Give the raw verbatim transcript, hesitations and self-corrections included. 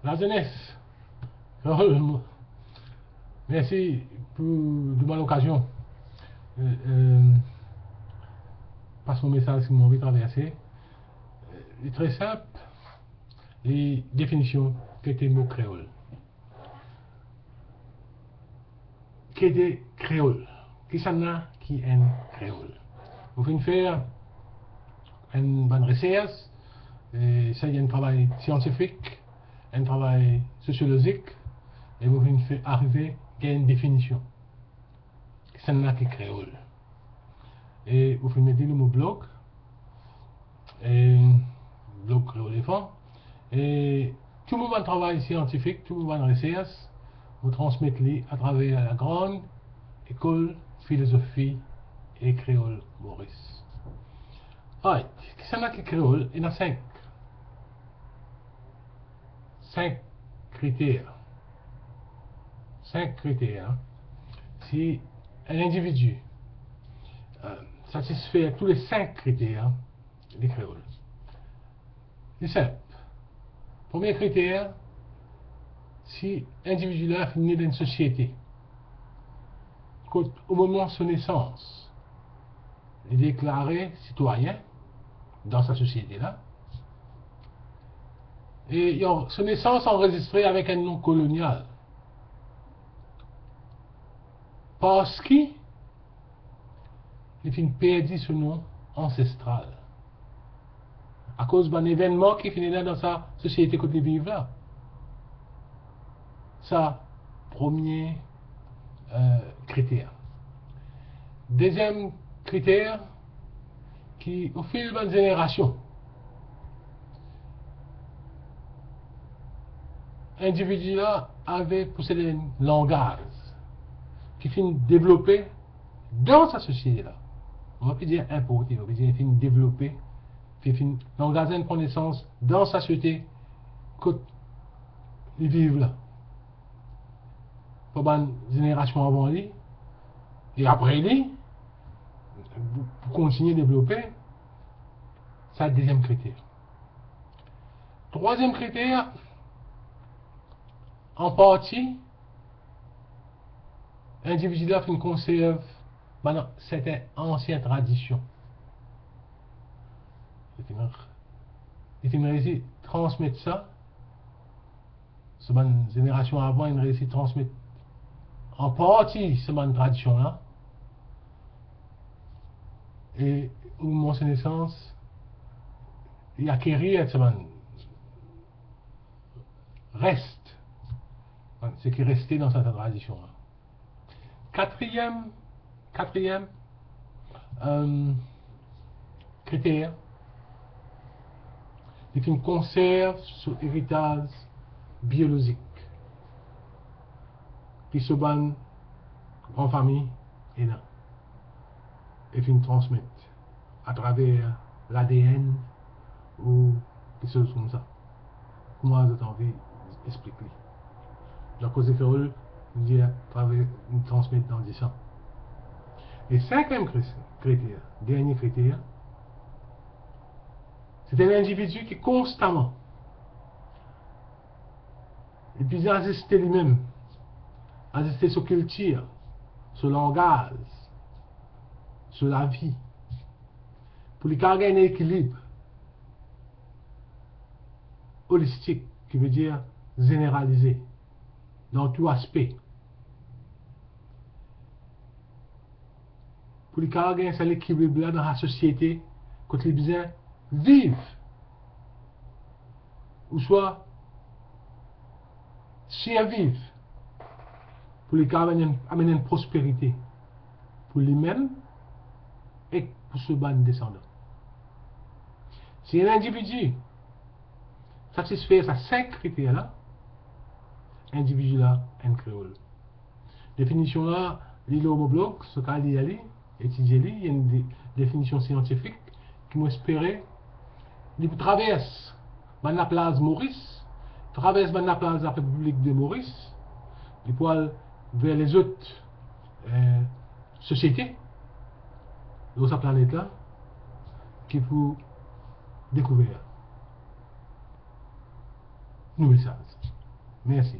Lazenes, Raoul, mo-, mersi pou donn mwa lokazion, euh, euh, pas mo mesaz ki mo anvi traverse. Euh, li tre sinp, li definision ki ete mo kreol. Ki ete kreol? Kisannla ki enn kreol? Mo finn fer enn bann resers, e sa enn travay siantifik, enn travay sosiolozik, e mo finn fer arive gagn enn definision. Kisannla ki kreol? E mo finn met li lor mo blog, e blog Kreol Efan. E tou mo bann travay siantifik, tou mo bann resers, mo transmet li atraver la Grande École Philosophie et Créole Maurice. Alright, kisannla ki kreol? Ena sink. Sink kriter. Sink kriter. Si enn individi, euh, satisfer tou le sink kriter, li kreol. Li sinp. Premie kriter, si individi la finn ne dan enn sosiete, kot o moman so nesans, li deklare sitwayin dan sa sosiete la, e so nesans anrezistre avek enn non kolonial, parski li finn perdi so non ansestral akoz bann evennman ki finn ena dan sa sosiete kot li viv la. Sa premie, euh, kriter. Deziem kriter, ki o fil bann zenerasion, individi la ave posede enn langaz ki finn devlope dan sa sosiete la. Mo pa pe dir inporte, mo pe dir finn devlope, ki finn, langaz la inn pran nesans dan sa sosiete kot li viv la, par bann zenerasion avan li, e apre li, pou kontinie devlope. Sa deziem kriter. Trwaziem kriter, an parti, individi la finn konserv bann sertin ansien tradision. Li finn, li finn reysi transmet sa, so bann zenerasion avan inn reysi transmet an parti so bann tradision la, e o moman so nesans, li akerir so bann rest, seki reste dan sa tradision la. Katriem, katriem, euh, kriter, li finn konserv so eritaz biolozik ki so bann gran fami ena, e finn transmet atraver l'A D N ou kiksoz koumsa. Kouma zot anvi explik li. Dan koze kreol, nou dir atraver, nou transmet dan disan. E sinkiem kri-, kriter, dernie kriter, se enn individi ki konstaman li bizin aziste limem, aziste so kiltir, so langaz, so lavi, pou li kapav gagn enn ekilib olistik, ki ve dir zeneralize dan tou aspe, pou li kapav gagn sa lekilib la dan sa sosiete kot li bizin viv, ouswa sirviv, pou li kapav amenn, amenn enn prosperite pou limem ek pou so bann desandan. Si enn individi satisfer sa sink kriter la, individi la enn kreol. Definision la, li lor mo blog, zot kapav lir li, etidie li, li enn de-, definision siantifik ki mo espere li pou travers bann laplaz Moris, travers bann laplaz Larepiblik de Moris, li pou al ver lezot, eh, sosiete lor sa planet la, ki pou dekouver nou mesaz. Mersi.